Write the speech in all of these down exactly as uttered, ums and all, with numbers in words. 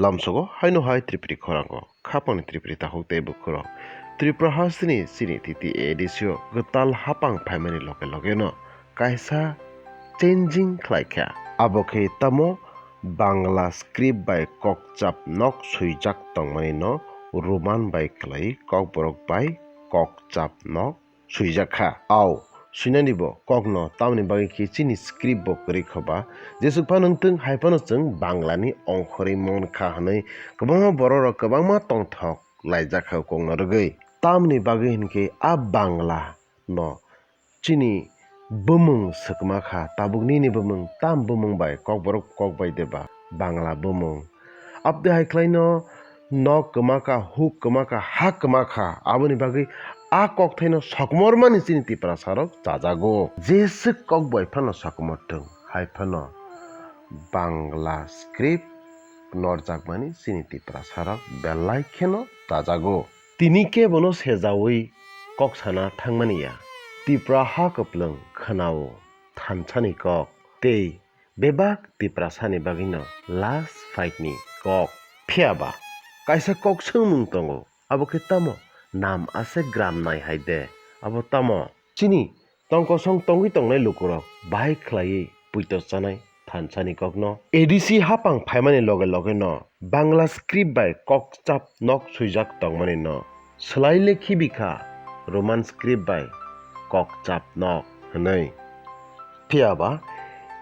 Lamsogo haino hai Tripuri khorango khapangni Tripuri takhuk tei bukhurok Tripura hasteni chini T T A D C o kwtal hapang phaimani loge loge no kaisa changing khlaikha. Abo khe tamo Bangla script bai kokchap nok swijak tongmani no Roman bai kwlai Kokborok bai kokchap nok swijak kha. Au, swinani bo kokno tamni bagwi khe chini script bo kwrwi kha ba, jesuk phano wngtwng hai phano chwng Banglani ongkhorwi mankha hwnwi kwbangma bororok kwbangma tongthok laijak kha kokno rwgwi. Tamni bagwi hinkhe a Bangla no chini bumung swkma kha, tabuk nini bumung tam bumung bai Kokborok kok bai deba Bangla bumung. Aboni hai khlaino nok kwma kha, huk kwma kha, ha kwma kha, aboni bagwi a kokthaino sokmormani chini Tiprasarok chajago. Jeswk kok bai phano sokmor thung, hai phano Bangla script norjakmani chini Tiprasarok belai kheno chajago. Tini kebono sejaui kok sana thangmani ya. Tipra ha kwplwng khwnao thansani kok tei bebak Tiprasani bagwino last fight ni kok. Phiya ba kaisa kok swngmung tongo, abo khe tamo? Nam ase gram nai hai de, abo tamo? Chini tongkosong tongwi tongnai lukurok bahai khlaiwi puito chanai thansani kokno. A D C hapang phaimani loge loge no Bangla script bai kokchap nok swijak tongmani no swlai le khibi kha Roman script bai kokchap nok hwnwi. Phiya ba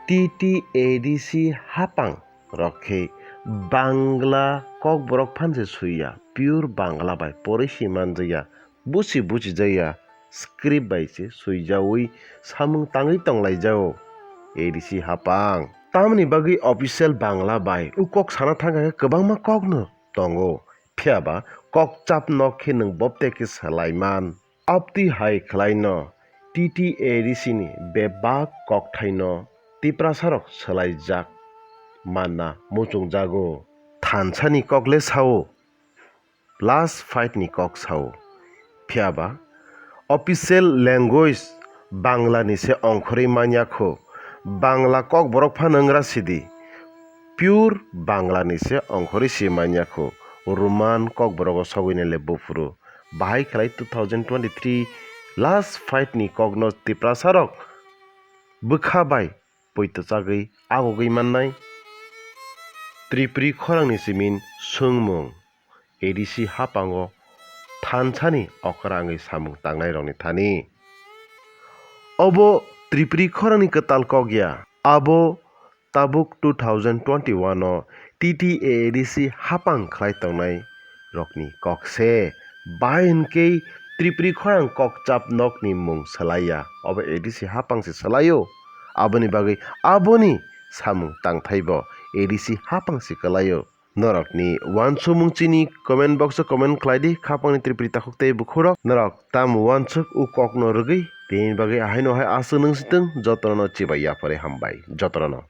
T T A D C hapang rok khe Bangla Kokborok phan se swiya, pure Bangla bai porwi si manjaya, busi buchijaya, script bai se swijaui samung tangwi tonglaijao A D C hapang. Tamoni bagwi official Bangla bai o kok sana thangkha khe kwbangma kokno tongo, phiya ba kokchap nok khe nwng bobte khe swlaiman. Aboni hai khlaino T T A D C ni bebak kokthaino Tiprasarok swlaijak manna muchungjago. Thansani kok le sao, last fight ni kok sao. Phiya ba official language Bangla ni se ongkhorwi manya kho, Bangla Kokborok phano wngra sidi, pure Bangla ni se ongkhorwi si manya kho, Roman Kokborogo sogwini le buphuru. Bahai khlai two thousand twenty-three last fight ni kokno Tiprasarok bwkha bai poito chagwi agogwi mannai. Tripuri khorangni simin swngmung A D C hapango thansani okra wngwi samung tangnairokni thani. Obo Tripuri khorangni kwtal kok ya, abo tabuk two thousand twenty-one o T T A A D C hapang khlai tongnai rokni kok se. Bahai hinkhe Tripuri khorang kokchap nokni mung swlaiya, obo A D C hapang se swlaio. Aboni bagwi aboni samung tangthaibo A D C hapang se kwlaio. Norokni uansukmung chini comment box o comment khlai di, khapangni Tripuri takhuk tei bukhurok. Norok tamo uansuk o kokno rwgwi, tini bagwi ahaino hai aswk nungsitwng, jotono chibai yapharwi hambai jotono.